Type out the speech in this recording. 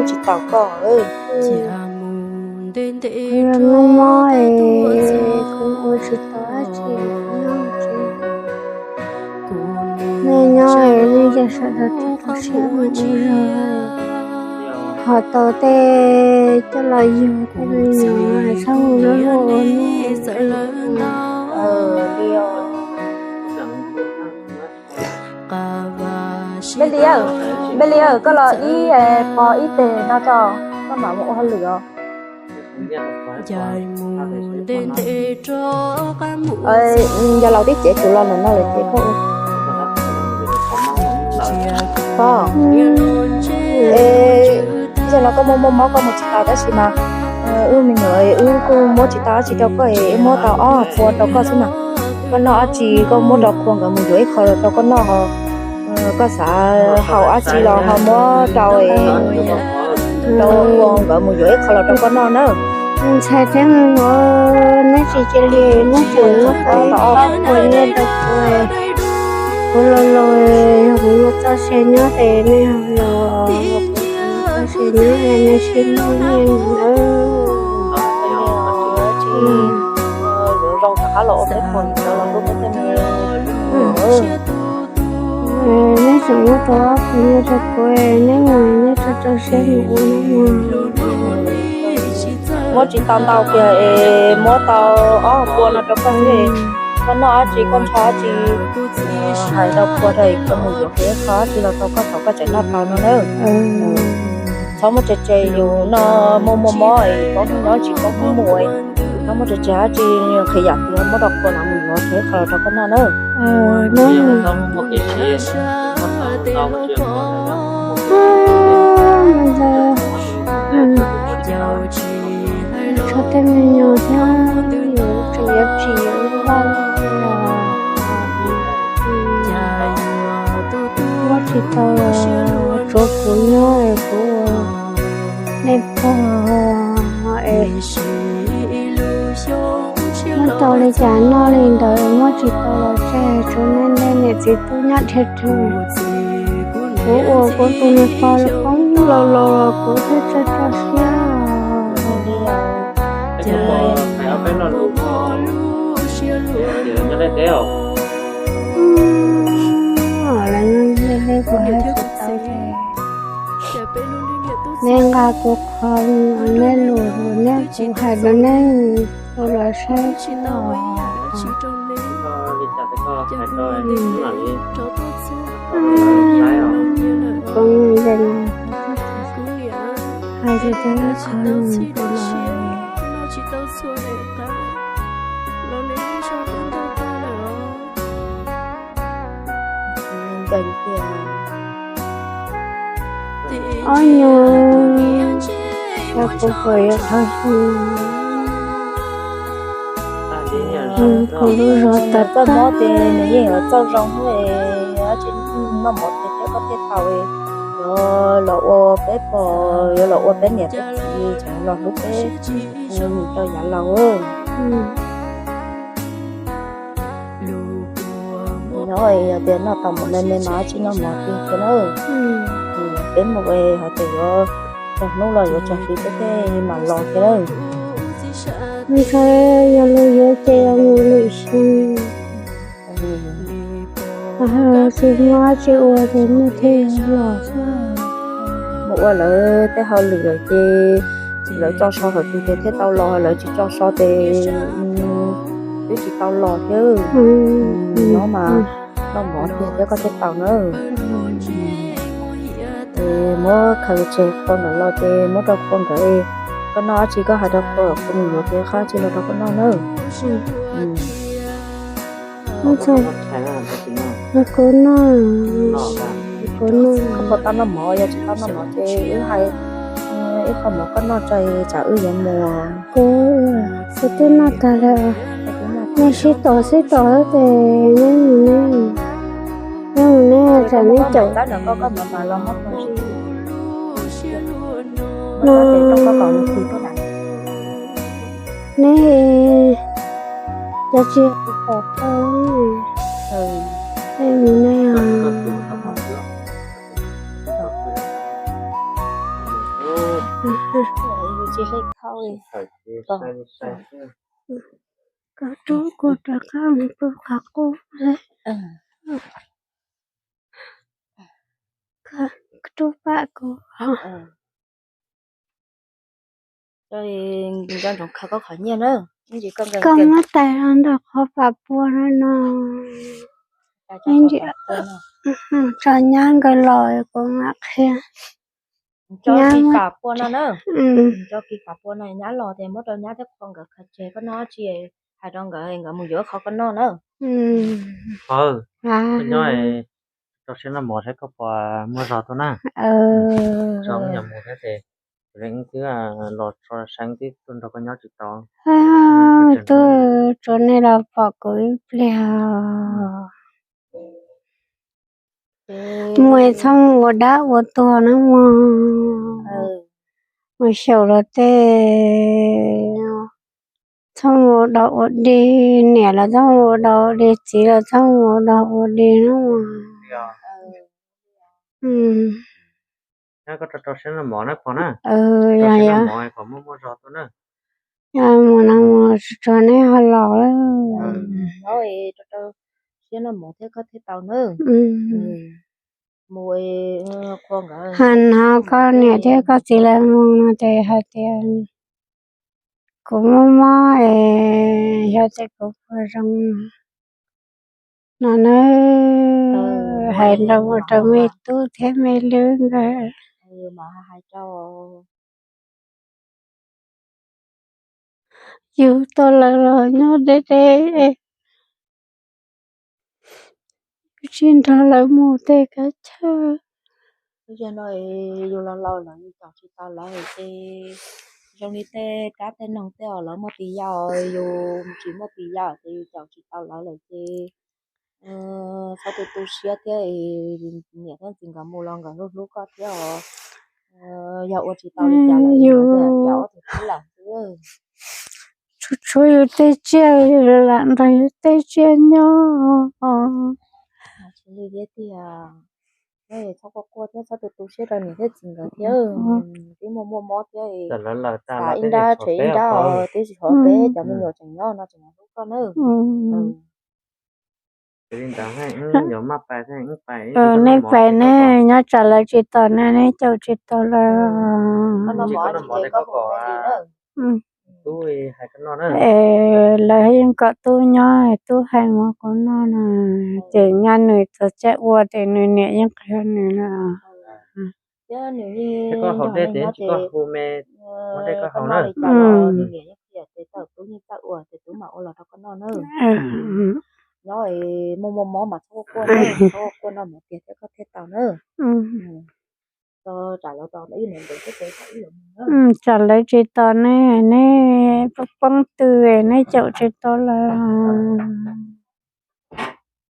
tsis tau koj. Mob mob es kuv ua tsis tau dab tsi, nej nyob nej cov sawv daws tsis tau siab mus ua zog, ho tau tej coj los yug tej me nyuam txhob mus lub lub ua neej. Npej Li, Npej Li, koj los ib pog ib teg no tso, koj mam mus ua hauj lwm os. Yog laus tib cev kuv los ntawm no lawm ces koj ua. Koj, es, yog no koj muaj muaj mob koj mus tsis tau tab sis mas wb me nyuam wb kuj muab tsis tau dab tsi rau koj es wb muab tau ob pua rau koj xwb mas. Koj noj dab tsi koj muab rau qhua nkawd mus yuav ib qho los rau koj noj ho. Koj xav haus dab tsi los ho muab rau, rau qhua nkawd mus yuav ib qho los rau koj noj na. Ntxhais thiab me nyuam, neb tsis cia li, neb tseem muab tau ob pua nyiaj rau kuv, kuv los laus, yog kuv muaj txoj sia nyob ces nej ho los, kuv tsis muaj txoj sia nyob nej sib noj nyiaj nawb. Yuav zoo rov qab los ua peb pog los hlub peb tej me. Neb tseem muab tau ob pua nyiaj rau kuv, neb mus neb tso rau siab mus ua neb mus. Muab tsis tau ntau kiag es muab tau ob pua no rau koj xwb. Koj noj dab tsi koj ntshaw dab tsi, hais rau pua rau koj mus yuav qhov dab tsi los tau koj thaum koj tseem noj tau no na. Txhob muab tseg tseg yus no, muaj muaj mob es koob hnub nyob tsis koob hnub mus, txhob muab tseg tseg dab tsi, qhia yam tias muab rau pua no mus yuav qhov dab tsi los rau koj noj na. Tshuav tej me nyuam thiab, yuav tsum yuav tsim yuav loj li los, muab tsis tau los tsuav kuv nyob es kuv ua nej pog es muab tau li cas noj li ntawd, muab tsis tau los tseg, tsuav nej niam txiv tub nyob dhia rau kuv ua kuv tus niag pog los poob laus laus los kuv thiaj tso tso siab. Neb nqa kuv qhov, neb lus, neb kuv hais rau neb, ua los saib tsis os. Hais tias qhov nws tus los nkees tiag. Ob nyuag, yog kuv puas yuav qhov xwm kuv lub zog tag tag. Mob ces nws yeej yuav txawj zoo xwb, noj mov ces thiab koj thiaj tau, yuav los ua peb pog, yuav los ua peb niam peb txiv, tseem los hlub peb mus rau yav laus. Nyob yog tias noj tau mov me me mas tsis noj mov kiag thiab na. Peb mus hais tias yuav tsaus hnub los yuav tsaus hli peb thiaj mam los thiab na. Ntshai yog luag yuav ces yuav mus lwm xyoo. Tsis muaj dab tsi ua ces nej thiaj yuav los xwb. Mus ua lawv tej hauj lwm lawm ces lawv tso so thaum twg ces thiaj tau los, lawv tsis tso so ces twb tsis tau los thiab. No mas noj mov tiag thiab koj thiaj tau na. Ces muab khaws tseg qhua nkawd los ces muab rau qhua nkawd, koj noj dab tsi koj hais rau qhua, qhua mus yuav ces qhov dab tsi los rau koj noj na. Kuv noj, kuv noj. Koj puas tau noj mov, yog tsis tau noj mov ces wb hais, ib qho mov koj noj tso tsam wb yuav mus. Kuv, kuv twb noj tag lawm. Nej sib tos sib tos xwb ces neb mus neb, neb mus neb tsam neb caum. No, neb cov tsis pom tau, nej mus neb os. Koj rub kuv rov qab mus pw qhov qub, rub pam kuv. Nco ntsoov khaws koj qhov nyiaj na. Koj muab tais los ntawm qhov pam pua no no. Tso nyab nkawd los kuv mam qhia. Tso kis pam pua no na. Tso kis pam pua no nyab los ces muab rau nyab thiab qhua nkawd khaws tseg, koj noj tsis hais rau nkawd, nkawd mus yuav qhov koj noj na. Nyob tso siab noj mov saib koj puas muaj zog tuaj na. Tso nyuam mus thiab ces kuv twb los tso seeb twb tuaj nrog koj nyob tsis tau. Twb tsuas nej los pom kuv ib pliag. Mus txhob mus ua dab ua tuag na mog. Mus xyaum los tej txhob mus ua dog ua dig, niam los txhob mus ua dog ua dig, txiv los txhob mus ua dog ua dig na mog. Yog, yog, mus no mus tsuag nej ho los. Siab noj mov thiab koj thiaj tau na. Mus, ha no koj niam thiab koj txiv lawv mus no ces hais tias kuv mob mob es xyov tias kuv puas zoo no na. Hais rau mus rau me tub thiab me lwb nkawd. Yus tau lawv los nyob deb deb, yus tsis nrog lawv mus tej kav chawj. Yog no yus los laus lawm yus caum tsis tau lawv ces zoo li tej kab tej noog tej os, lawv muaj tis yam, yus tsis muaj tis yam ces yus caum tsis tau lawv lawm ces txhob tu tu siab thiab. Niam thiab txiv nkawd mus los nkawd hlub hlub koj thiab os. Yog ua tsis tau li cas lawm yus ob tug tub lam xwb. Tshuav tshuav yus tej tsiaj, yus lam nrog yus tej tsiaj nyob. Tsis li tiag, txhob quaj quaj thiab txhob tu tu siab rau niam thiab txiv nkawd thiab. Twb muaj muaj mob thiab, xav ib nrab tshem ib nrab os, twb tsis yog peb cov me nyuam tseem nyob no tseem hlub koj nawb. Nej pais ne, nyob tsam lawv tsis tos ne, nej caum tsis tau lawv. Lawv yeej kom tub nyob, tub hais ua kuv noj no, ces nyab nws txog caij ua ces nws niam yeej qhia nws lawm. Nyob muaj muaj mob mas txhob quaj quaj, txhob quaj noj mov tiag thiab koj thiaj tau na. Tsam lawv tsis tos ne, nej poob poob tw, nej caum tsis tau lawv.